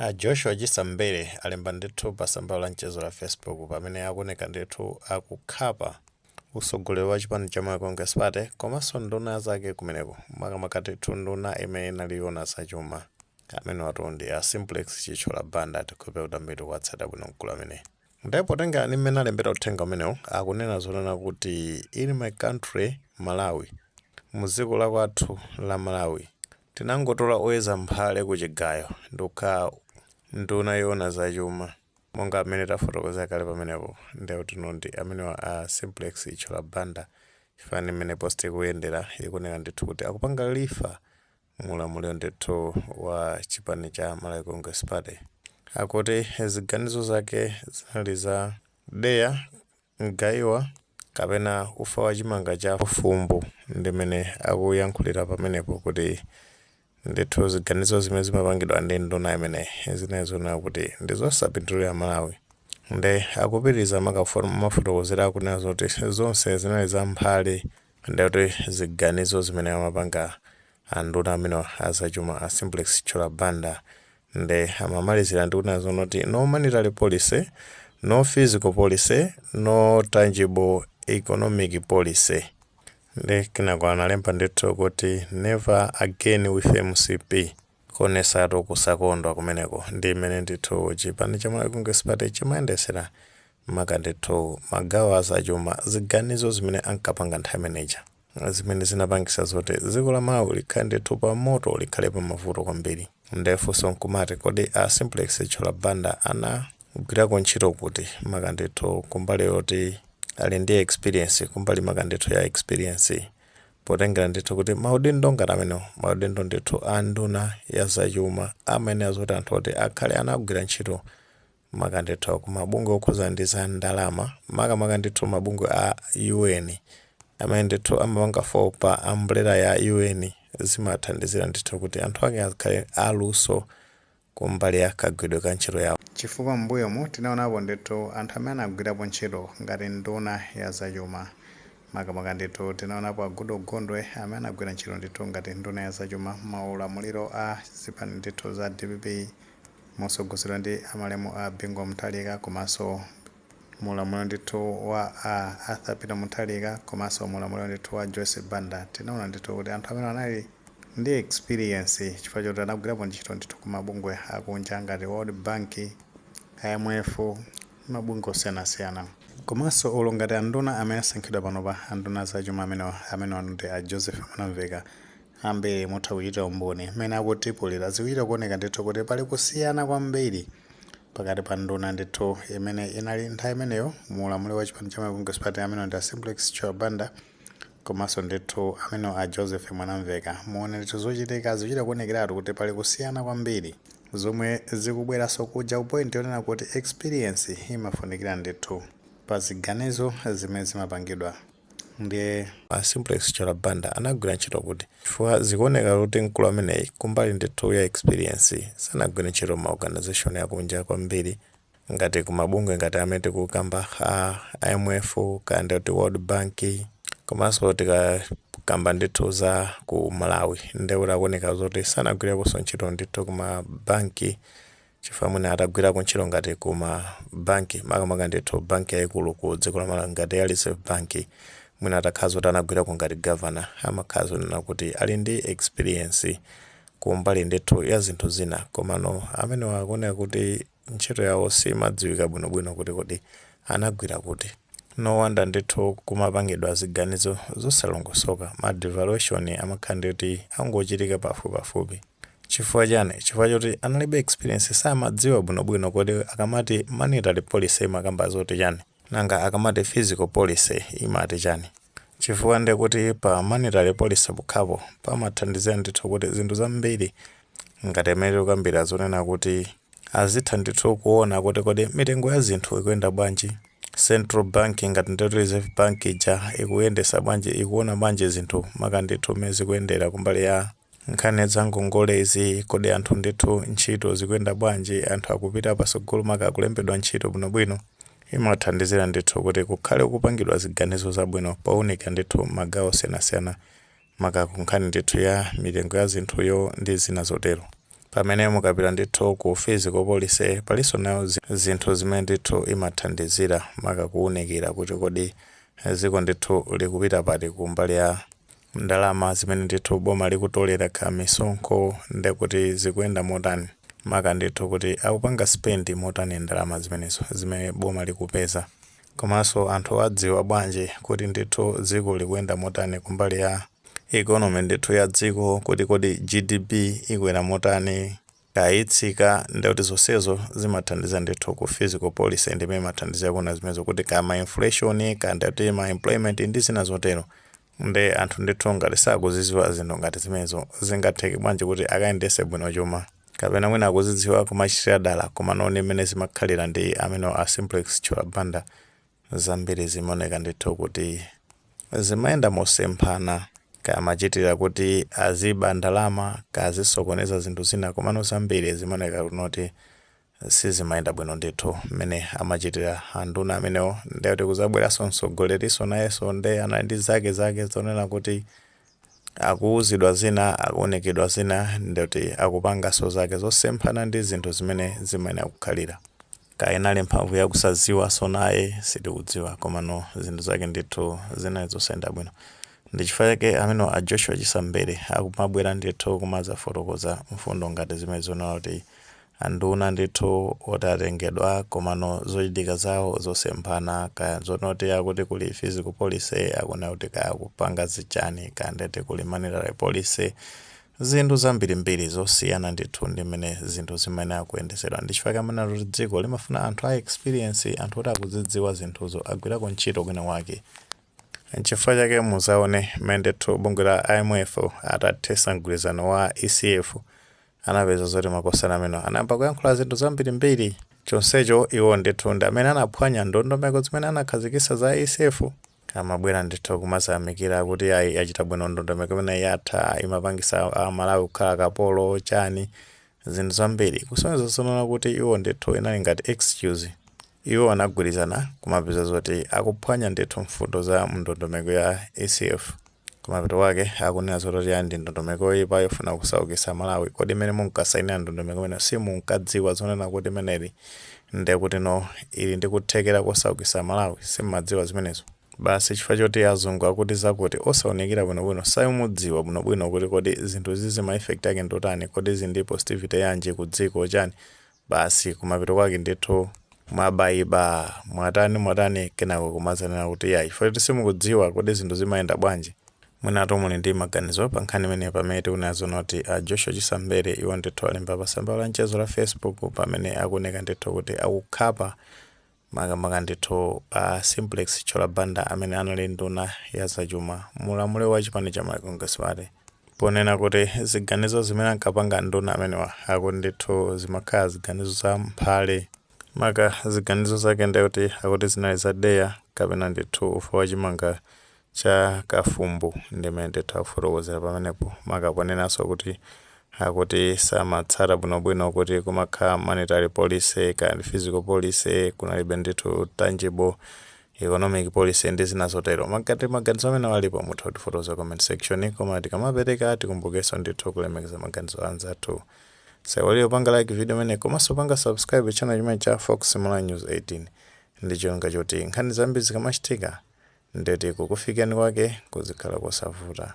A Joshua Chisambere alemba ndithu pa tsamba la mchezo la Facebook pamene akuoneka ndithu akukhapa utsogoleri wa chipani cha Malawi Congress Party komanso nduna zake kumeneko, makamaka ndithu nduna imene inali yoona zachuma, amene watu ndi a Simplex Chithyola Banda. Tikhupe kuti ambiri kuwatsata bwino mkulu amene. Ndipo potengera ndi mmene alembera uthenga umenewu, akunena zonena kuti "In my country Malawi", mu dziko la kwathu la Malawi, tinangotola oyeza mphale ku chigayo ndikukhala nduna yoona zachuma, monga amene tafotokozera kale pamenepo. Ndekuti ndi amenewa a Simplex Chithyola Banda, chifukwa ndi mmene post ikuyendera, ikuoneka ndithu kuti akupanga refer mulamuliro ndithu wa chipani cha Malawi Congress Party. Akuti ziganizo zake zinali za deya, mgayiwa kapena ufa wa chimanga cha fumbu, ndimene akuyankhulira pamenepo kuti ndithu ziganizo zimene zimapangidwa ndi nduna imene zinali zonena kuti ndi zosapindulira Malawi. Nde akupitiriza mafotokozera, akunena zoti zonse zinali za mphale, ndekuti ziganizo zimene amapanga anduna amenewa azachuma, a Simplex Chithyola Banda. Nde amamalizira ndi kunena zonoti "No monetary policy, no fiscal policy, no tangible economic policy." Ndi kenako analemba ndithu kuti "Never again with MCP", kuonesatu kusakondwa kumeneko ndi imene ndithu chipani cha Malawi Congress Party chimayendesera, maka ndithu magawo azachuma, ziganizo zimene ankapanga nthawi imeneja zimene zinapangisa zoti dziko la Malawi likhale ndithu pa moto, likhale pa mavuto kwambiri. Ndefunso nkumati, kodi a Simplex Chithyola Banda anagwirako ntchito kuti, maka ndithu kumbali yoti ali ndi experience, kumbali maka ndithu ya experience, potengera ndithu kuti maudindo ngati amenewo, maudindo ndithu a nduna ya zachuma, amayenera zoti anthu oti akhale anagwira ntchito maka ndithu ku mabungwe okhuza ndi za ndalama, makamaka ndithu mabungwe a UN amene ndithu amapanga fall pa umbrella ya UN, zimathandizira ndithu kuti anthu ake akhale aluso kumbali ya kagwidwe ka ntchito yawo? Chifukwa m'mbuyomu tinaonapo ndithu anthu amene anagwirapo ntchito ngati nduna ya zachuma, makamaka ndithu tinaonapo a Goodall Gondwe amene anagwira ntchito ndithu ngati nduna ya zachuma maulamuliro a zipani ndithu za DPP motsogozedwa ndi amalemu a Bingu Mutharika, komanso mulamuliro ndithu wa a Arthur Peter Mutharika, komanso mulamuliro ndithu wa Joyce Banda. Tinaona ndithu kuti anthu amene anali ndi experience chifukwa choti anagwirapo ntchito ndithu ku mabungwe akunja ngati World Bank, IMF, mabungwe osiyanasiyana. Komanso olo ngati anduna amene asankhidwa panopa, anduna zachuma amenewa ndi a Joseph Mwanamveka, ambiri mutha kuchita umboni mmene akutipulira, zikuchita kuoneka ndithu kuti pali kusiyana kwambiri pakati pa nduna ndithu imene inali nthawi imeneyo mulamuliro wa chipani cha Malawi Congress Party, amene ndi a Simplex Chithyola Banda, komanso ndithu amene a Joseph Mwanamveka. Muone ndithu zochitika zikuchita kuonekeratu kuti pali kusiyana kwambiri, zomwe zikubweranso kuja ku point yonena kuti experience imafunikira ndithu pa ziganizo zimene zimapangidwa. Ndiye a Simplex Chithyola Banda anagwira ntchito kuti? Chifukwa zikuoneka kuti mkulu ameneyi kumbali ndithu ya experience sanagwire ntchito ma organization yakunja kwambiri, ngati kumabungwe ngati amene tikukamba a IMF kandi kuti World Bank. Komanso tikakamba ndithu za ku Malawi, ndekuti akuoneka zoti sanagwireponso ntchito ndithu kuma banki, chifukwa mwina atagwirako ntchito ngati kuma banki, makamaka ndithu banki yayikulu ku dziko la Malawi ngati ya Reserve Bank, mwina atakhala zoti anagwirako ngati governor, amakhala zonena kuti ali ndi experience kumbali ndithu ya zinthu zina. Komano amenewa akuoneka kuti ntchito yawo simadziwika bwinobwino kuti kodi anagwira kuti. No wonder ndithu kumapangidwa ziganizo zosalongosoka, ma devaluation amakhala ndikuti angochitika pafupipafupi. Chifukwa chani? Chifukwa choti analibe experience, samadziwa bwinobwino kuti akamati monetary policy imakamba zoti chani, nanga akamati fiscal policy imati chani. Chifukwa ndekuti pa monetary policy pokhapo pamathandizira ndithu kuti zinthu zambiri ngati imene tikukambira zonena kuti azitha ndithu kuona kuti kodi mitengo ya zinthu ikuyenda bwanji, central bank ngati ndithu Reserve Bank ija ikuyendesa bwanji, ikuona bwanji zinthu, maka ndithu mmene zikuyendera kumbali ya nkhani za ngongole izi, kodi anthu ndithu ntchito zikuyenda bwanji, anthu akupita pasogolo, maka akulembedwa ntchito bwinobwino. Imathandizira ndithu kuti kukhale kupangidwa ziganizo zabwino powunika ndithu magawo osiyanasiyana, maka ku nkhani ndithu ya mitengo ya zinthuyo ndi zina zotero. Pamene mukapita ndithu ku fiscal policy, palinso nayo zinthu zimene ndithu imathandizira, maka kuwunikira kuti kodi dziko ndithu likupita pati kumbali ya ndalama zimene ndithu boma likutolera kha misonkho, ndekuti zikuyenda motani, maka ndithu kuti akupanga spend motani ndalama zimenezo zimene boma likupeza. Komanso anthu adziwa bwanji kuti ndithu dziko likuyenda motani kumbali ya economy ndithu ya dziko, kuti kodi GDP ikwera motani, kayitsika? Ndekuti zonsezo zimathandiza ndithu ku fiscal policy, ndimene imathandizira kuona zimenezo, kuti ka ma inflation, ka ndekuti ma employment ndi zina zotero. Nde anthu ndithu ngati sakuzidziwa zinthu ngati zimenezo, zingatheke bwanji kuti akayendese bwino chuma? Kapena mwina akuzidziwa kumachitira dala? Koma noni mmene zimakhalira ndi amene a Simplex Chithyola Banda, zambiri zimaoneka ndithu kuti zimayenda mosemphana, kamachitira kuti aziba ndalama, kazisokoneza zinthu zina. Komano zambiri zimaoneka kunoti sizimayenda bwino ndithu mmene amachitira anduna amenewo. Ndekuti kuzabweranso mtsogoleriso nayenso, nde anali ndi zake zake zonena kuti akuwuzidwa zina, akuonekedwa zina, ndekuti akupanganso zake zosemphana ndi zinthu zimene zimayenera kukhalira. Kaya inali mphamvu yakusadziwanso naye, sitikudziwa, komano zinthu zake ndithu zinali zosayenda bwino. Ndi chifukwa chake amene a Joshua Chisa Mbele akumabwera ndithu kumadzafotokoza mfundo ngati zimene zonena kuti anduna ndithu oti atengedwa, komano zochitika zawo zosemphana, kaya zonoti akuti kuli fiscal policy, akuona kuti kaya kupanga zichani, kaya ndete kuli monetary policy, zinthu zambirimbiri zosiyana ndithu ndi mmene zinthu zimayenera kuyendesedwa. Ndi chifukwa chake kuti dziko limafuna anthu a experience, anthu oti akuzidziwa zinthuzo, agwirako ntchito kwina kwake. Nchifukwa chake muzaone mmene ndithu bungwe la IMF atathetsa mgwirizano wa ECF, anapeza zoti makosana amene anayamba kuyankhula zinthu zambirimbiri. Chonsecho iwo ndithu ndi amene anaphwanya ndondomeko zimene anakhazikitsa za ECF. Amabwera ndithu kumazayamikira kuti ayi, achita bwino, ndondomeko imene yatha, imapangisa Amalawi kukhala kapolo chani, zinthu zambiri, kusonyeza zonena kuti iwo ndithu inali ngati excuse. Iwo anagwirizana, kumapeza zoti akuphwanya ndithu mfundo za ndondomeko ya ECF. Kumapeto kwake akunena zoti ya, ndi ndondomeko yoyipa yofuna kusaukitsa Malawi. Kodi imene munkasainira ndondomeko imene, simunkadziwa zonena kuti imeneli ndekuti no ili ndi kuthekera kosaukitsa Malawi? Simmadziwa zimenezo? Basi chifukwa choti azungu akuti zakuti, osaunikira bwinobwino, samudziwa bwinobwino kuti kodi zinthu zizi ma effect ake ndotani, kodi izi ndi positivity yanji ku dziko chani. Basi kumapeto kwake ndithu mwabayiba, mwatani mwatani, kenako kumazanena kuti ya, chifukwa choti simukudziwa kodi zinthu zimayenda bwanji. Mwinatu muli ndi maganizo pa nkhani imene, pamene tikuona zonoti a Joshua Chisa Mbele iwo ndithu alemba pa tsamba la mchezo la Facebook, pamene akuoneka ndithu kuti akukhapa makamaka ndithu a Simplex Chithyola Banda amene anali nduna ya zachuma mulamuliro wa chipani cha Malawi Congress Party, ponena kuti ziganizo zimene ankapanga nduna amenewa akuti ndithu zimakhala ziganizo za mphale, maka ziganizo zake ndekuti akuti zinali zadeya kapena ndithu ufa wachimanga cha kafumbu, ndimene ndithu akufotokozera pamenepo, maka ponenanso kuti akuti samatsata bwinobwino kuti kumakhala monetary policy kaya fiscal policy, kunalibe ndithu tangible economic policy ndi zina zotero. Makati maganizo amene alipo, mutha kutifotokoza comment section. Koma tikamapereka, tikumbukenso ndithu kulemekeza maganizo anzathu. Saiwalire kupanga like video imene, komanso panga subscribe channel chimene cha Fox Malawi News 18, ndi cholinga choti nkhani zambiri zikamachitika, ndeti kukufikani kwake kuzikhala kosavuta.